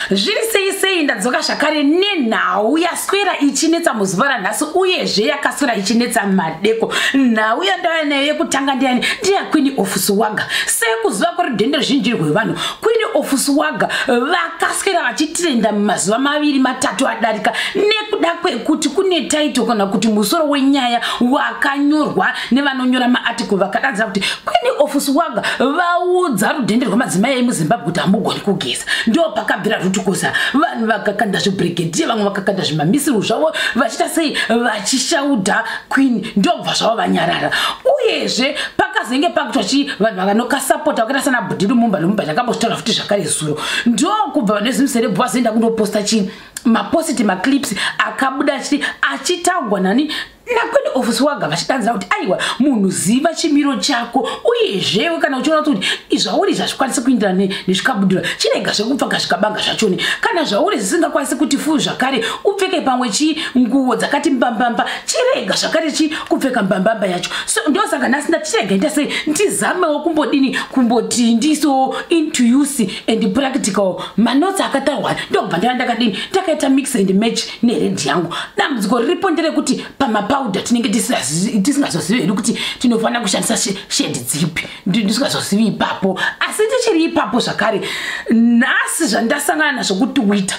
Zviri sei sei, ndadzoka zvakare nenhau yaswera ichinetsa muzuva ranhasi, uyezve yakaswera ichinetsa madeko. Nhau yandauya nayo yekutanga ndiyani? Ndiya Queen of Swagger. Sekuziva kwerudhende ruzhinji rwevanhu, Queen of Swagger vakaswera vachitrenda mumazuva 2 3 adarika nekuda kwekuti kune title kana kuti musoro wenyaya wakanyorwa nevanonyora maarticle, vakadanzira kuti Queen of Swagger vaudza rudhende rwemadzimai emuZimbabwe kuti hamugoni kugeza. Ndo pakabvira rutukuza, vanhu vakakanda zvibrigadier, vamwe vakakanda zvimamisiro zvavo, vachiita sei, vachishaudha Queen, ndobva zvavo vanyarara. Uyezve pakazenge pakuitwa chi vanhu vakanokasapota vakaita sana Bhudhi Lumumba. Lumumba ndakambozvitaura futi zvakare zuro. Ndokubva vanhu vezimuserebhu vazoenda kundoposta chi mapositi, maclips akabuda achitaugwa nani, naQueen of Swagger, vachidanzira kuti aiwa, munhu ziva chimiro chako, uyezve kana uchiona kuti zvauri zvazvikwanisi kuindirana nezvikabudura, chirega zvekupfaka zvikabanga zvachoni. Kana zvauri zvisingakwanisi kuti fuu zvakare upfeke pamwe chi nguo dzakati mbambamba, chirega zvakare chi kupfeka mbambamba yacho. So ndosaka nhasi ndachirega ita sei, ndizamewo kumbodini, kumboti ndiso into use and practical manotsi akatarwa. Ndobva ndava ndakadini, ndakaita mix and match nered yangu. Dambudziko riripo nderekuti pamapowder tinenge tisingazozivi hedu kuti tinofanira kushandisa shade dzipi. Ndisingazozivi ipapo, asi tichiri ipapo zvakare, nhasi zvandasangana nazvo kuTwitter,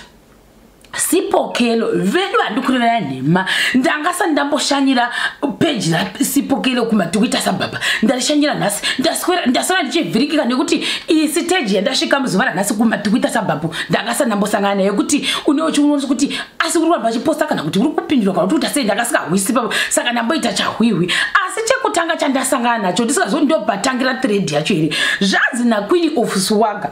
Sipokelo vedu, handikurevera nhema, ndangasati ndamboshanyira peji raSipokelo kumaTwitter sababa. Ndarishanyira nhasi, ndaswera ndichivhirikika nekuti iyi stage yandasvika muzuva ranhasi kumaTwitter sabhabhu, ndangasati ndambosangana nayo, kuti une uchiona kuti asi uri kuramba achiposta kana kuti uri kupindura kana kuti uta sei. Ndakasikahwisi papo, saka ndamboita chahwihwi. Asi chekutanga chandasangana nacho, ndisingazoti ndopatangira thread yacho here, zvanzi naQueen of Swagger,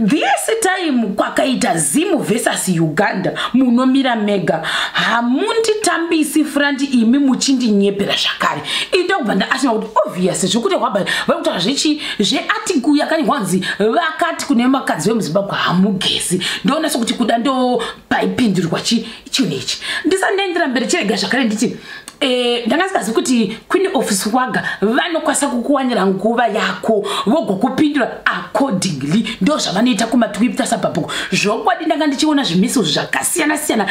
"This time kwakaita Zimu versus Uganda, munomira mega. Hamunditambisi front imi muchindinyepera zvakare." Indokubva ndaasima kuti obvious zvekuti hwaba vari kutaura zvechi zvearticle yakanyorwa nzi vakati kune makadzi vemuZimbabwe hamugezi. Ndoona sekuti kuda ndo paipindurirwa chinhu ichi. Ndisati ndaendera mberi, chirega zvakare nditi ndanga ndingazivi kuti Queen of Swagger vanokwanisa kukuwanira nguva yako vogokupindura accordingly. Ndo zvavanoita kumaTwitter sabhabhuku. Zvokwadi ndanga ndichiona zvimiso zvakasiyana siyana.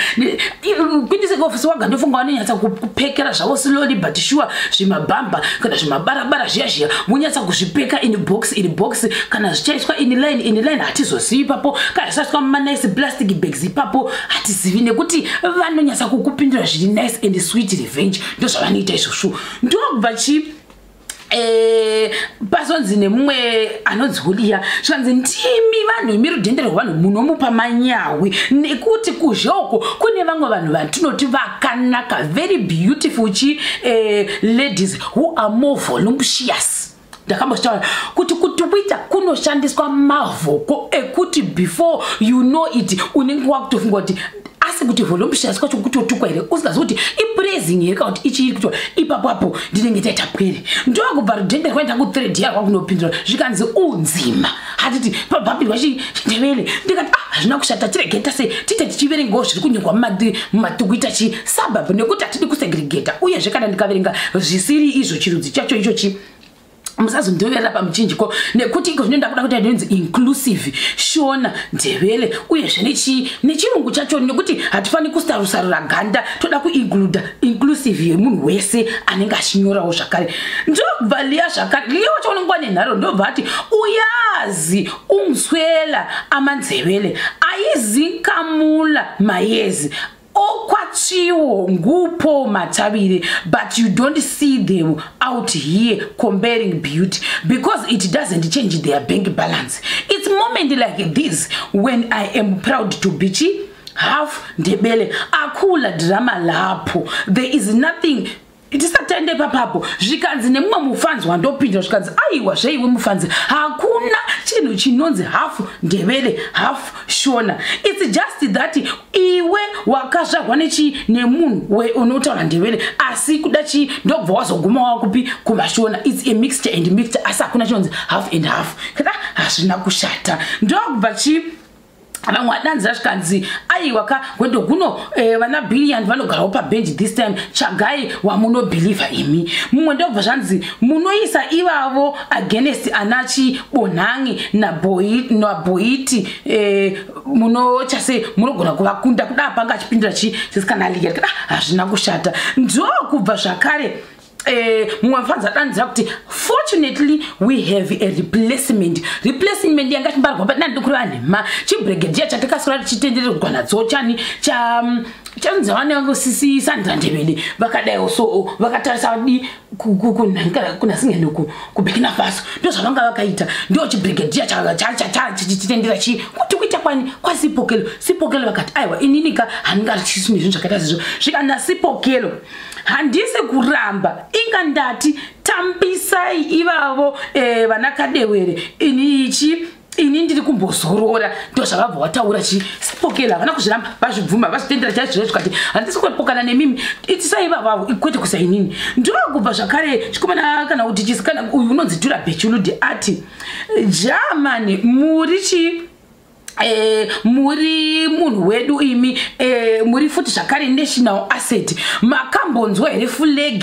Queen of Swagger ndofunga vanonyatsa kupekera zvavo slowly but sure, zvimabhamba kana zvimabarabara zviya zviya, vonyatsa kuzvipeka in box, in box, kana zvichaiswa in line, in line, hatizozivi ipapo, kana zvichaiswa mumanice plastic bags ipapo hatizivi, nekuti vanonyatsa kukupindura zviri nice and sweet. Revenge, ndo zvavanoita izvozvo. Ndokubva chi pazonzi nemumwe anonzi Huliya, zvanzi, "Ndimi vanhu imi rudhende rwevanhu munomupa manyawi, nekuti kuzhe uko kune vamwe vanhu vatinoti vakanaka, very beautiful chi ladies who are more voluptuous." Ndakambozvitaura kuti kuTwitter kunoshandiswa mavhoko ekuti before you know it unenge wakutofunga kuti asi kuti voluptuous kwacho kutotukwa here, usingazivi kuti ipraising here kana kuti ichiri kuto ipapo apo ndinenge taita pwere. Ndokubva rudhende rwaenda kuthread yarwa kunopindura, zvikanzi unzima hatiti pabhapirwa chiNdevele. Ndikati, "Ah, hazvina kushata, tiregeta sei tiite tichiverengawo zviri kunyorwa mumaTwitter chi suburb, nekuti hatidi kusegregata." Uyezve kana ndikaverenga zvisiri izvo chirudzi chacho ichochi, musazondoverera pamuchinjiko, nekuti iko zvino ndakuda kuti inonzi inclusive Shona, Ndevele, uyezve nechirungu chacho, nekuti hatifani kusarusarura ganda, toda kuincluda inclusive yemunhu wese anenge achinyorawo zvakare. Ndobva Liya zvakare, Liya wacho unenge wane nharo, ndobva ati, "Uyazi umswela amaNdzebele ayizinkamula mayezi okwatsviwo ngupo matavire, but you don't see them out here comparing beauty because it doesn't change their bank balance. It's moment like this when I am proud to be chi half Ndebele. Akhula drama lapho, there is nothing." Tisatende papapo, zvikanzi nemumwe mufanzi wandopinda, zvikanzi, "Aiwa zveiwe mufanzi, hakuna chinhu chinonzi half Ndebele, half Shona. It's just that iwe wakazvarwa nechi nemunhu unotaura Ndebele, asi kuda chi ndobva wazoguma wakupi kumaShona. It's a mixture and mixture, asi hakuna chinonzi half and half." Kada hazvina kushata. Ndokubva chi Vamwe vadanzira zvikanzi, "Aiwa ka, gwendo guno vana Billion vanogarawo pabhenji this time. Tsvagai wamunobhilivha imi." Mumwe ndobva zvanzi, "Munoisa ivavo against anaChibonhangi naBhoiti, munochase munogona kuvakunda." Kuda panga achipindura chi chisikana liya, ah, hazvina kushata. Ndokubva zvakare mumwe mufanzi adanzira kuti, "Fortunately we have a replacement." Replacement yanga chimbarwa padandikuri nhema, chibrigadier chatakaswera tichitendererwa nadzo chani cha chanzi vanengosisi Sandra Ndebele vakadaiwo, so vakatarisa di kunasingeni kuBurkina Faso, ndo zvavanga vakaita. Ndo chibrigadier chichitendera chi kuti kuita kwani kwaSipokelo. Sipokelo vakati, "Aiwa, ininika handingarisisu nezvinhu zvakaita sezvo." Zvikana Sipokelo, "Handisi kuramba, inga ndati tambisai ivavo vana Kadewere. Ini ichi, ini ndiri kumbozorora." Ndo zvavabva wataura chi Sipokelo, havana kuzviramba, vazvibvuma, vazvitendera chaizvo zvikati, "Handisi kupokana nemimi, itisai ivavavo, kwete kusa inini." Ndokubva zvakare chikomana kana kuti chisikana uyu unonzi Tura Bechuludi ati, "Germany muri chi muri munhu wedu imi, muri futi zvakare national asset. Makambonzwa here flag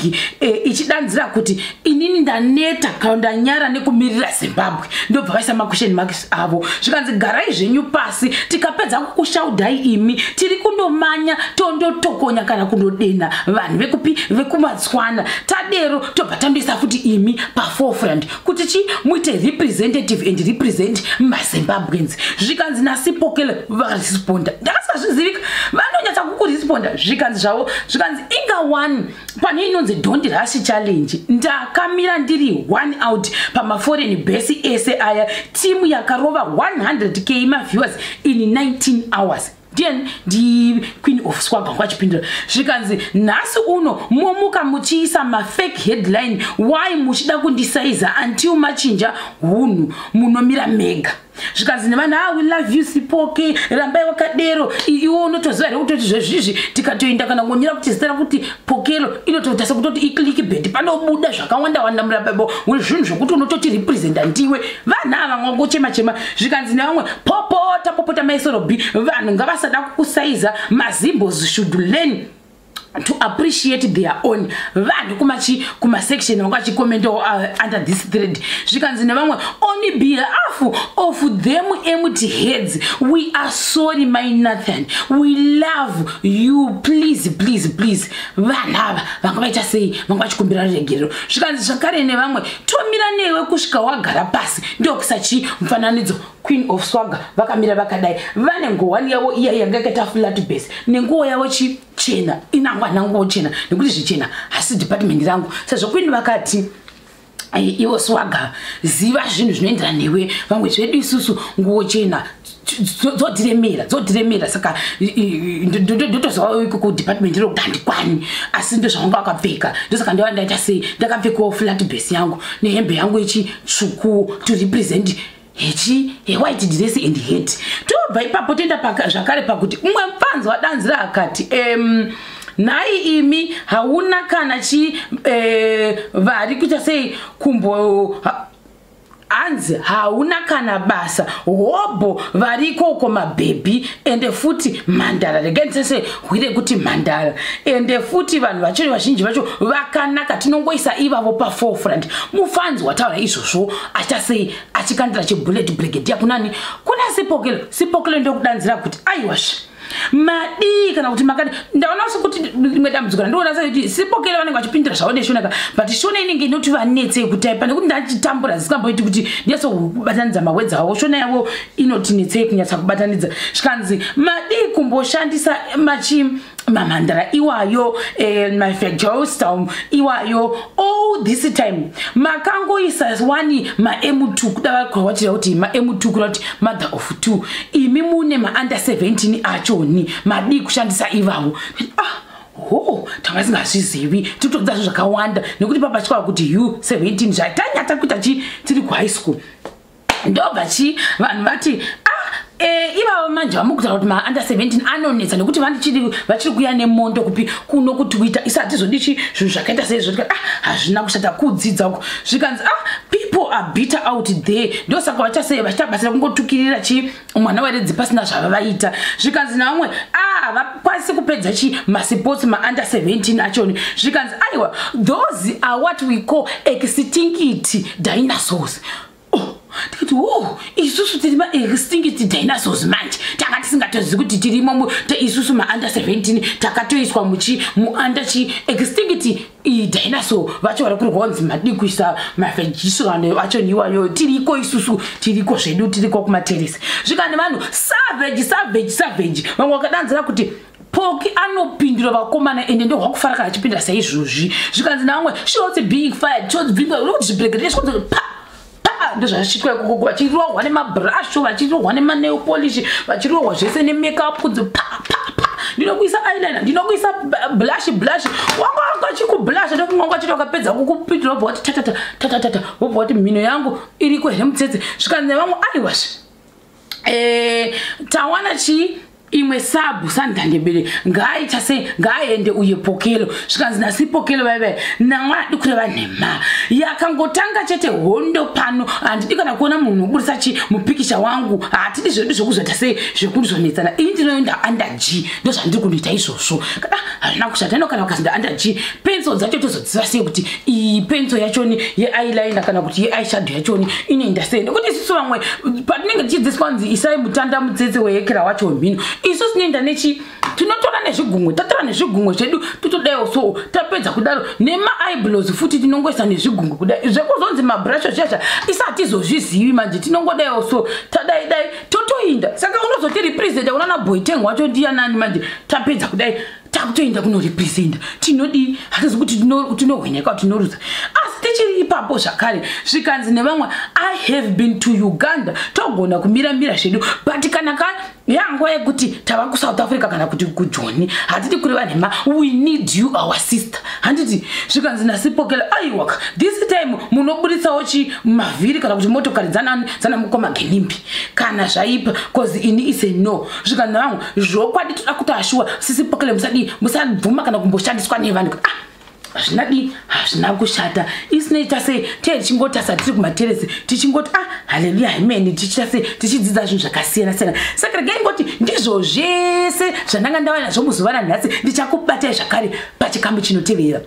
ichidanzira kuti inini ndaneta kana ndanyara nekumirira Zimbabwe?" Ndobva vaisa maquestion marks avo. Zvikanzi, "Garai zvenyu pasi, tikapedza kukushaudhai imi, tiri kundomanya tondotokonya kana kundodena vanhu vekupi, vekumatswana. Tadero tobva tandoisa futi imi paforefront kuti chi muite representative and represent maZimbabweans." Zvikanzi naSipokele, vakaresponda, ndakasazvizivika, vanonyatsa kukuresponda. Zvikanzi zvavo, zvikanzi, "Inga one pane inonzi Don't Rush Challenge, ndakamira ndiri one out pamaforeign base ese aya, timu yakarova 100K maviewers in 19 hours." Ndiani? Ndi Queen of Swagger kwachipindura. Zvikanzi, "Nhasi uno momuka muchiisa mafake headline. Why muchida kundisaiza? Until machinja hunhu, munomira mega." Zvikanzi nevanhu, "Ah, we love you Sipoke, rambai wakadero. Iwe unotoziva here kutoti zvezvizvi tikatoenda kana ngonyora kuti zita rakuti Pokelo inotoita sekutoti iclickbait, panobuda zvakawanda wanda murababo wezvinhu zvokuti unototi representa ndiwe." Vanhu ava vangochema chema. Zvikanzi nevamwe, "Popota popota maisorobi, vanhu ngavasada kukusaiza. Mazimbos should learn to appreciate their own." Vanhu kumachi kumasection vanga vachikomentawo under this thread. Zvikanzi nevamwe, "On behalf of them empty heads, we are sorry, my Nathan, we love you. Please, please, please." Vanhu ava vanga vaita sei? Vanga vachikumbira ruregerero. Zvikanzi zvakare nevamwe, "Tomira newe kusvika wagara pasi." Ndokusachi mufananidzo Queen of Swagger vakamira vakadai, vane ngowani yavo iya yanga yakaita flat base nenguo yavo chichena. Inangwa nanguo chena, nekuti zvichena hasi department rangu, sezvo Queen vakati, "Iwo Swagger, ziva zvinhu zvinoenderana newe. Vamwe zvedu isusu nguo chena dzotiremera, dzotiremera." Saka ndotoziva ikoko department rokuti handikwani, asi ndozvavanga vakapfeka. Ndosaka ndova ndaita sei, ndakapfekawo flat base yangu nehembe yangu yechitsvuku to represent hechi white dress and hat. Tobva ipapo toenda zvakare pakuti umwe mufanzi wadanzira akati, "Nhai imi, hauna kana chi vari kuita sei kumbo hanzi hauna kana basa hobho varikoko mabhebhi ende futi mhandara." Regai ndisese hwire kuti mhandara, ende futi vanhu vacho vazhinji vacho vakanaka, tinongoisa ivavo paforefront. Mufanzi wataura izvozvo achasei, achikandira chibullet brigadier kunani? Kuna Sipokelo. Sipokelo ndokudanzira kuti, "Aiwazve, madii kana kuti makadi?" Ndaona sekuti rimwe dambudziko randiona sekuti Sipokele vanenge vachipindura zvavo neshona ka, but shona inenge inoti vanetsei kutaipa, nekuti ndachitambura zisingamboiti kuti ndinyatsokubatanidza mawedzi avo. Shona yavo inotinetsei kunyatsa kubatanidza. Zvikanzi, "Madii kumboshandisa machi mamhandara iwayo, mafejostom iwayo? All this time makangoisa wani mam2." Kuda vakwawachira kuti mam2, kuda kuti mother of two. "Imi mune maunder 17 achoni, madii kushandisa ivavo?" Ah, ho, tanga singazvizivi, titodza zvo zvakawanda, nekuti papachikava kuti U17 zvatanyatsa kuita chi tiri kuhigh school. Ndobva chi vanhu vati, ah. Ivavo manje vamukutaura kuti maunder 17 anonetsa nekuti vachiri kuya nemondo kupi kuno kuTwitter. Isi hatizodi chi zvinhu zvakaita seizvo. Ah, hazvina kushata kudzidza uko. Zvikanzi, ah, people are bitter out there, ndosaka vachasei vachiita kungotukirira chi mwana weredzi pasina zvavavaita. Zvikanzi navamwe, ah, vakwanisi kupedza chi masports maunder 17 achoni. Zvikanzi, aiwa, those are what we call extinct dinosaurs. Oh, ndikati, o, isusu tiri maextinct dinosaurs manje. Tanga tisingatozivi kuti tirimo isusu maunder 17, takatoiswa muchi muunder chi extinct dinosaur vacho vari kurwa kunzi madikuisa mavhejisano acho niwayo. Tiriko isusu, tiriko zvedu, tiriko kumateresi. Zvikani vanhu, savage, savage, savage. Vamwe vakadanzira kuti Poki anopindura vakomana, ende ndohwakufara kana achipindura saizvozvi. Zvikanzi navamwe, shots being fired, shots being fired, kuti zvibregere zvikonzi pa pa. Ndozvazvichiitwa ikoko, vachirohwa nemabrasho, vachirohwa nemanail polish, vachirohwa zvese nemakeup, kunzi pa pa pa. Ndinokuisa eyeliner, ndinokuisa blush, blush. Wanga achikublush, ndofunga wanga achiti wakapedza kukupindura, wobva wati tatata tatatata, wobva wati mhino yangu iriko here mutsetse? Zvikanzi nevamwe, aiwazve, tawana chii imwe sabu sandandebele, ngaaita sei, ngaaende uye Pokelo. Zvikanzi nasi Pokelo, vaivai namwe adi kureva nhema, yakangotanga chete hondo pano. Handidi kana kuona munhu uburisa chi mupikisha wangu. Hatidi zvedu zvekuzoita sei, zvekuzonetsana. Ini ndinoenda under g, ndozvandiri kunoita izvozvo. Kada hazvina kushata ino. Kana vakazinda under g, pencil dzacho tozodziva sei kuti iyi pencil yachoni yeeyeliner kana kuti yeeyeshadow yachoni inoenda sei? Nekuti isusu vamwe patinenge tichidzidziswa kunzi isai mutanda mutsetse weyekera wacho wemhino, isu tinoenda nechi tinotora nezvigumwe, tatora nezvigumwe zvedu, totodaiwo. So tapedza kudaro nemaeyebrows futi tinongoisa nezvigumwe kudai. Zvekuzonzi mabrasho zviya isa hatizozvizivi manje, tinongodaiwo. So tadai dai totoinda. Saka unozoti representa unana Boiteng wacho ndiyanani manje? Tapedza kudai, takutoenda kunorepresenta. Tinodii? Hatizi kuti tinohwenyeka, tinoruza. Asi tichiri ipapo zvakare, zvikanzi nevamwe, I have been to Uganda, togona kumiramira zvedu, but kana ka yanguva yekuti tava kuSouth Africa kana kuti kuJoni, hatidi kureva nhema, we need you, our sister, handiti? Zvikanzi nasipokela, aiwaka, this time munoburitsawo chi mavhiri kana kuti motokari dzana mukoma Genimbi kana zvaipa, cause ini is a no. Zvikanzi navamwe, zvokwadi toda kuti ashuwa sisipokele, musadii, musabvuma kana kumboshandiswa nevanhu. Ah, hazvinadi, hazvina kushata. Isinoita sei, tee tichingotasa tiri kumateresi, tichingoti, ah, haleluya, amen, tichiita sei, tichidzidza zvinhu zvakasiyana siyana. Saka regai ngoti ndizvo zvese zvandanga ndava nazvo muzuva ranhasi. Ndichakubatai zvakare pachikambo chinotevera.